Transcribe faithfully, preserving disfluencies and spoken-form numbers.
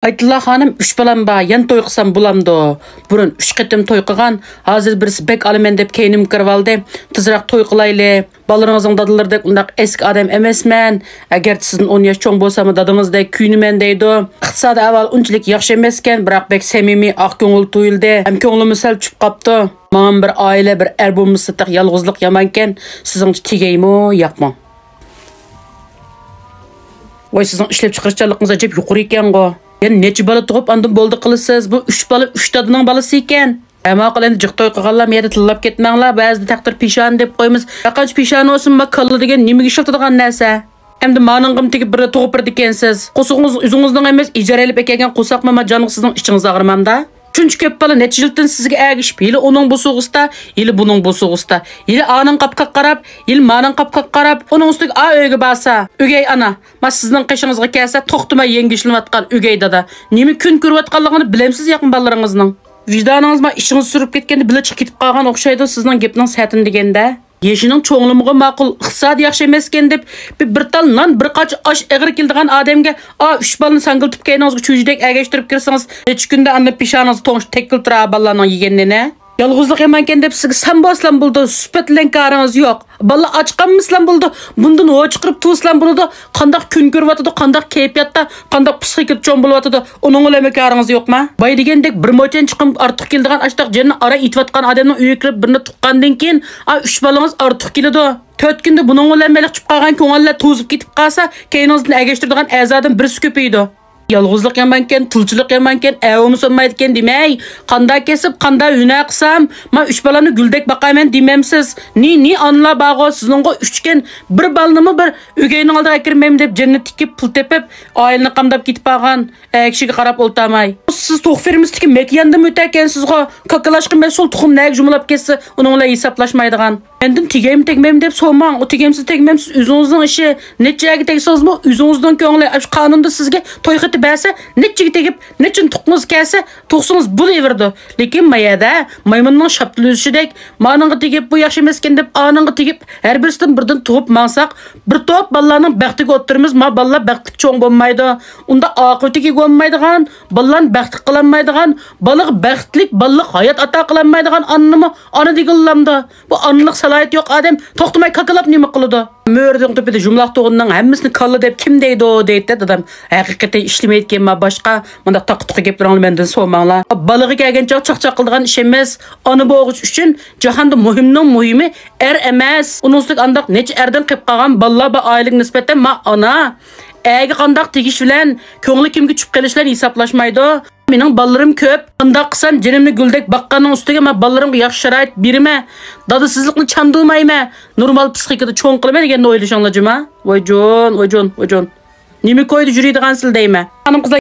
ئايتىللا خانىم، ئۈچ بالام بار، يەنە توي قىلسام بولامدۇ؟ بۇرۇن ئۈچ قېتىم توي قىلغان، ھازىر بىرسى بەك ئالىمەن دەپ كەينىمگە كىرىۋالدى. تېزراق توي قىلايلى. بالىلىرىڭىزنىڭ دادىلىرىدەك ئۇنداق ئەسكى ئادەم ئەمەسمەن. ئەگەر سىزدىن ئون ياش چوڭ بولساممۇ دادىڭىزدەك كۆيۈنىمەن دەيدۇ. ئىقتىسادىي ئەھۋال ئۇنچىلىك ياخشى ئەمەسكەن، بىراق بەك سەمىمىي، ئاق كۆڭۈل تۇيۇلدى. ھەم كۆڭلۈممۇ سەل چۈشۈپ قاپتۇ. ماڭا بىر ئائىلە، بىر ئەر بولمىسا تېخى يالغۇزلۇق يامانكەن. سىزنىڭچە تېگەيمۇ، ياقمۇ؟ ۋاي، سىزنىڭ ئىشلەپچىقىرىشچانلىقىڭىز ئەجەب يۇقىرى ئىكەنغۇ. يەنە نەچچە بالا تۇغۇپ ئاندىن بولدى قىلىسىز؟ بۇ ئۈچ بالا ئۈچ دادىنىڭ بالىسى ئىكەن. ھە، ماقۇل، ئەمدى جىق توي قىلغانلار مۇ يەردە تىللاپ كەتمەڭلار، بەزىدە تەقدىر پېشانە دەپ قويىمىز. ھەرقانچە پېشانە بولسۇن، ما كاللا دېگەن نېمىگە ئىشلىتىدىغان نەرسە؟ ئەمدى مانىڭغىمۇ تېگىپ بىرلا تۇغۇپ بېرىدىكەنسىز. قورسىقىڭىز ئۆزىڭىزنىڭ ئەمەس، ئىجارە ئېلىپ ئەكەلگەن قورساقمۇ، ما جانغا سىزنىڭ ئىچىڭىز ئاغرىمامدا؟ شۇنچە كۆپ بالا نەچچە يىلدىن سىزگە ئەگىشىپ، ھېلى ئۇنىڭ بوسۇغىسىدا، ھېلى بۇنىڭ بوسۇغىسىدا، ھېلى ئانىڭ قاپىقىغا قاراپ، ھېلى مانىڭ قاپىقىغا قاراپ، ئۇنىڭ ئۈستىگە ئا ئۆيگە بارسا، ئۆگەي ئانا، ما سىزنىڭ قېشىڭىزغا كەلسە، توختىماي يەڭگىشلىنىۋاتقان ئۆگەي دادا نېمە كۈن كۆرۈۋاتقانلىقىنى بىلەمسىز ياقمۇ بالىلىرىڭىزنىڭ؟ ۋىجدانىڭىز ما ئىچىڭىزنى سۈرۈپ كەتكەندە بىلە چىقىپ كېتىپ قالغان ئوخشايدۇ سىزنىڭ گېپىنىڭ سەتىنى دېگەندە. يېشىنىڭ چوڭلىمىغۇ ماقۇل، ئىقتىسادى ياخشى ئەمەسكەن دەپ، بىر، بىر تال نان، بىر قاچا ئاش ئېغىر كېلىدىغان ئادەمگە، ئا، ئۈچ بالىنى ساڭگىلىتىپ كەينىڭىزگە چۈجىدەك ئەگەشتۈرۈپ كىرسىڭىز، نەچچە كۈندە ئاندىن پېشانىڭىزغا توڭشىپ تەككىلى تۇرار بالىلارنىڭ يېگەن نېنى. يالغۇزلۇق يامانكەن دەپ سىزگە سان بولسىلام بولىدۇ، سۈپەت بىلەن كارىڭىز يوق. بالىلار ئاچ قالمىسىلام بولىدۇ، بۇندىن ھوچىقىرىپ تۇرسىلام بولىدۇ. قانداق كۈن كۆرۈۋاتىدۇ، قانداق كەيپىياتتا، قانداق پسىخىكىدا چوڭ بولۇۋاتىدۇ، ئۇنىڭ بىلەنمۇ كارىڭىز يوقما؟ باي دېگەندەك بىر موچەن چىقىم ئارتۇق كېلىدىغان ئاشتاق جېنىنى ئارا ئېتىۋاتقان ئادەمنىڭ ئۆيىگە كىرىپ بىرنى تۇغقاندىن كېيىن، ئا، ئۈچ بالىڭىز ئارتۇق كېلىدۇ. تۆت كۈندە بۇنىڭ بىلەن مەلىك چۈشۈپ قالغان كۆڭۈللەر توزۇپ كېتىپ قالسا، كەينىڭىزدىن ئەگەشتۈرىدىغان ئەزادىن بىرسى كۆپىيىدۇ. يالغۇزلۇق يامانكەن، تىلچىلىق يامانكەن، ئەۋۇمۇ سۇنمايدىكەن دېمەي. قانداق كەسىپ، قانداق ھۈنەر قىلسام، ما ئۈچ بالامنى گۈلدەك باقايمەن دېمەمسىز؟ نى، نى ئانىلار بارغۇ، سىزنىڭغۇ ئۈچكەن، بىر بالىنىمۇ بىر ئۆگەينىڭ ئالدىغا ئەكىرمەيمەن دەپ جېنىنى تىكىپ، پۇل تېپىپ، ئائىلىنى قامداپ كېتىپ بارغان ئەر كىشىگە قاراپ ئولتۇرماي. سىز توخۇ فېرمىسىدىكى مەكياندىن ئۆتەكەنسىزغۇ، كاكىلاشقا مەسئۇل تۇخۇم نەگە جۇمىلاپ كەتسە، ئۇنىڭ بىلەن ھېسابلاشمايدىغان. مەندىن تېگەيمۇ تەگمەيمۇ دەپ سورىماڭ، ئۇ تېگەمسىز تەگمەمسىز ئۆزىڭىزنىڭ ئىشى. نەچچە يەرگە تەگسىڭىزمۇ ئۆزىڭىزنىڭ كۆڭلى. ئاشۇ قانۇندا سىزگە توي خېتى بەرسە، نەچچىگە تېگىپ، نەچچىنى تۇغقۇڭىز كەلسە، تۇغسىڭىز بولۇۋېرىدۇ. لېكىن ما يەردە مايمۇننىڭ شاپتۇل ئۈزۈشىدەك، مانىڭغا تېگىپ، بۇ ياخشى ئەمەسكەن دەپ، ئانىڭغا تېگىپ، ھەر بىرسىدىن بىردىن تۇغۇپ ماڭساق، بىر توپ بالىلارنىڭ بەختىگە ئولتۇرىمىز، ما بالىلار بەختلىك چوڭ بولمايدۇ. ئۇنداق ئاقىۋىتىگە ئىگە بولمايدىغان، بالىلارنى بەختلىك قىلالمايدىغان، بالىغا بەختلىك بالىلىق ھايات ئاتا قىلالمايدىغان ئانىنىمۇ ئانا دېگىلى بولامدۇ؟ بۇ ئانىلىق سالاھىيىتى يوق ئادەم توختىماي كاكىلاپ نېمە قىلىدۇ؟ مۈرىدىڭ تۈپىدە يۇمىلاق تۇغۇننىڭ ھەممىسىنى كاللا دەپ كىم دەيدۇ؟ دەيتتى دادام. ھەقىقەتەن ئىشلىمەيدىكەنما باشقا؟ مۇنداق تاقا-تۇقا گەپلىرىڭلارنى مەندىن سورىماڭلار. بالىغا كەلگەن چاغ چاقچاق قىلىدىغان ئىش ئەمەس. ئانا بولغۇچ ئۈچۈن جاھاندا مۇھىمنىڭ مۇھىمى ئەر ئەمەس. ئۇنىڭ ئۈستىگە ئانداق نەچچە ئەردىن قېلىپ قالغان بالىلار بار ئائىلىگە نىسبەتەن ما ئانا. ئەرگە قانداق تېگىش بىلەن كۆڭلى كىمگە چۈشۈپ قېلىش بىلەن ھېسابلاشمايدۇ. مېنىڭ بالىلىرىم كۆپ. قانداق قىلسام جېنىمنى گۈلدەك باققاننىڭ ئۈستىگە مەن بالىلىرىمغا ياخشى شارائىت بېرىمەن، دادىسىزلىقنى چاندۇرمايمەن، نورمال پسىخىكىدا چوڭ قىلىمەن دېگەننى ئويلىشىڭلار جۇما. ۋايجون، ۋايجون، ۋايجون. نېمە كويدا يۈرىدىغانسىلەر دەيمەن. خانىم قىزلار